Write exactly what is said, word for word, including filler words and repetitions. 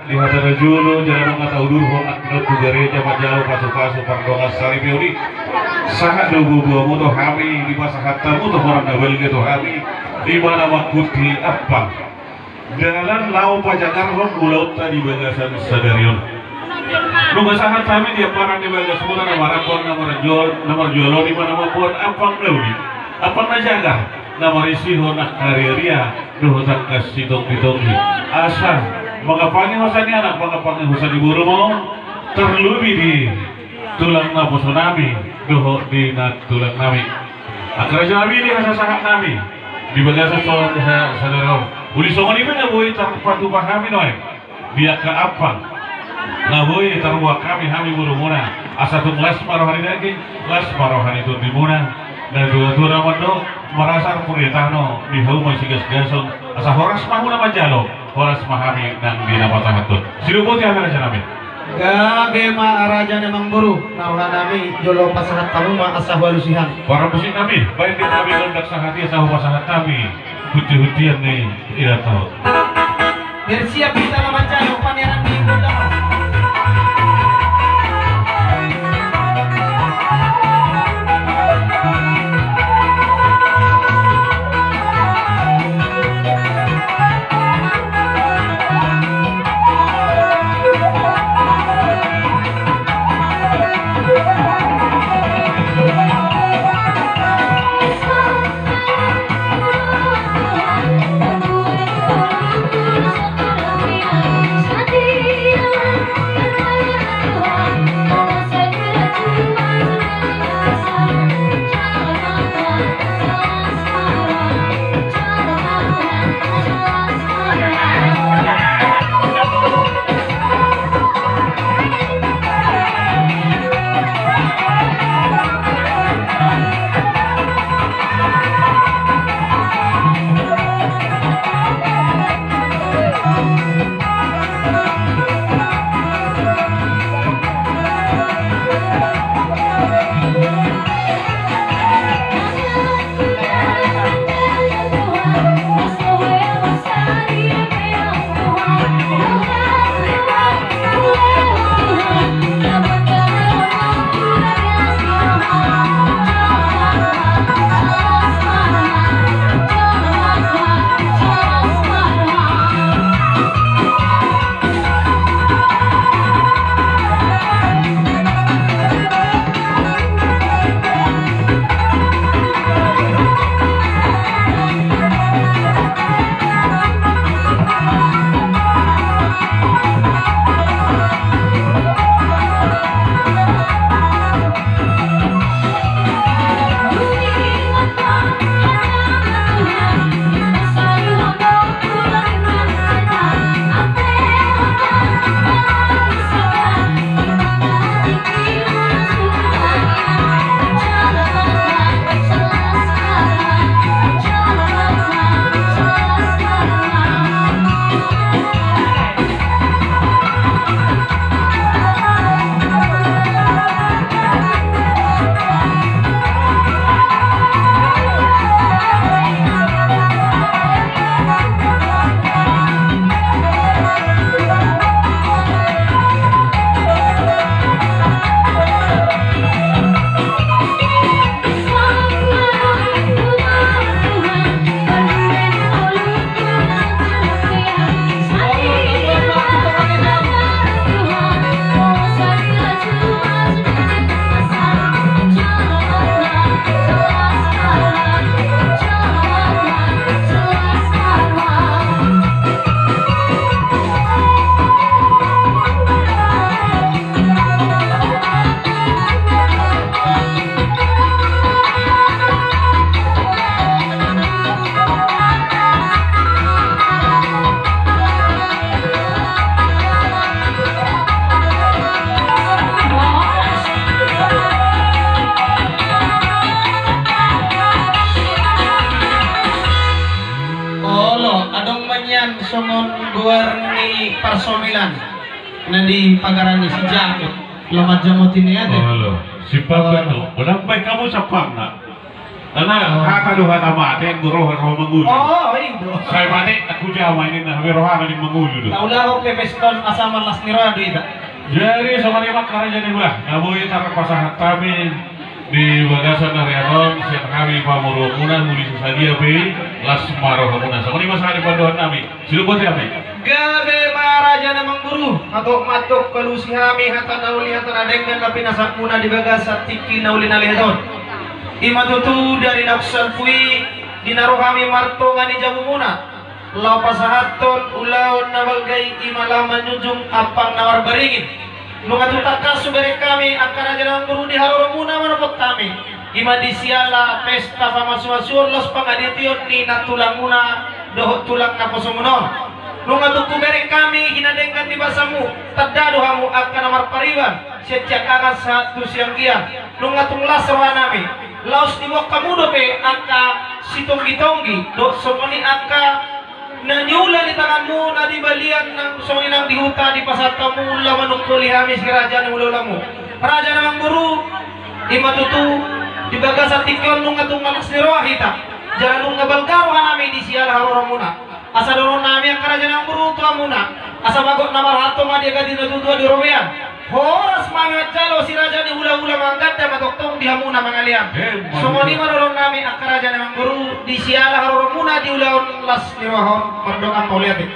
Di hata na jolo jala nunga taudurhon angka na tu gareja manjalo pasupasu pardongan saripeon i. Sahat do boaboamu tu hami, dipasahat hamu tu hata na balga tu hami, di mana mangkuti ampang dalan laho pajagarhon ulaonta di bagasan sadari on. Nunga sahat hami di amparan ni bagasmuna na marambang na marjual, na marjual on, di mana mamboan ampang na uli, ampang na jagar, na marisihon angka riaria dohot angka sitonggi-tonggi. Asa mangampangi hosa ni anak, mangampangi hosa ni boru ma on, tarlumobi di tulang naposo nami dohot di nantulang nami. Angka raja nami, di hasasahat nami di bagasan sadari on, uli songon i pe na boi tarpatupa hami nuaeng di angka ampang na boi tarboan hami, hami borumuna, asa tung las ma roha ni daging, las ma roha ni tondimuna. Natuatua na mandok, marasar pudi tano, di hauma sigasgason, asa horas ma hamuna manjalo, horas ma hami nang di na pasahathon. Sidung boti hami raja nami. Gabe ma raja ni amangboru, na roha nami jolo pasahat hamu ma asa hualusi hami. Parmusik nami, baen di hami gondang sahat i asa hupasahat hami hunti-huntian ni inanta on. Bersiap hita ma manjalo paneran ni gondang. Olo, adong ma nian songon goar ni parsomilan na di pagaran ni si Jakut. Lo manjamoti nian, eh. Olo, si Papa tu. Olo. Unang baen hamu sampangna. Karena hata do hata mate, anggo roha roha mangolu. Oh, i do. Sai mate, aku jama ini na, hami roha na di mangolu do. Tahu lah, oke, pesta on asa malas ni roha do ita. Jadi, songon i ma angka raja ni hula. Na boi tarpasahat hami di bagasan ari on, sian hami pamoruonmuna, muli sadia pe, las ma rohamuna. Songon i ma sahali pandohan nami. Sidung boti hami. Gabe ma raja na manguru, hatop ma antong palusi hami, hata na uli, hata na denggan na pinasahutmuna di bagasan tingki na uli na lehet on. I ma tutu di ari naung salpu i, di na ro hami martonga ni jabumuna, laho pasahathon ulaon na balga i, i ma laho manjunjung ampang na marbaringin. Nunga tung tangkas hubereng hami angka raja na manguru di haroromuna manopot hami, i ma di siala pesta pamasumasuon laos pangadiotion ni nantulangmuna dohot tulang naposomuna on. Nunga tung hubereng hami hinadenggan ni basamu, tanda do hamu angka na marpariban sian siangkangan sahat tu sianggian. Nunga tung las rohanami laos diboan hamu dope angka sitonggitonggi dohot songon i angka na niula ni tanganmu na di balian nang songon i nang di huta, dipasahat hamu laho manungkoli hami si raja ni hulahulamu. Raja na manguru, i ma tutu di bagasan tingki on nunga tung malas ni roha hita, jala nunga balga rohanami di siala haroromuna. Asa dohononnami angka raja na manguru tu hamuna, asa bagot na marhalto ma di agia di natuatua di robean. Horas ma hami manjalo si raja ni hulahula mangganda ma tongtong di hamuna mangalean. Emma tutu. Songon i ma dohononnami angka raja na manguru di siala haroromuna di ulaon las ni roha on, mardongan mauliate.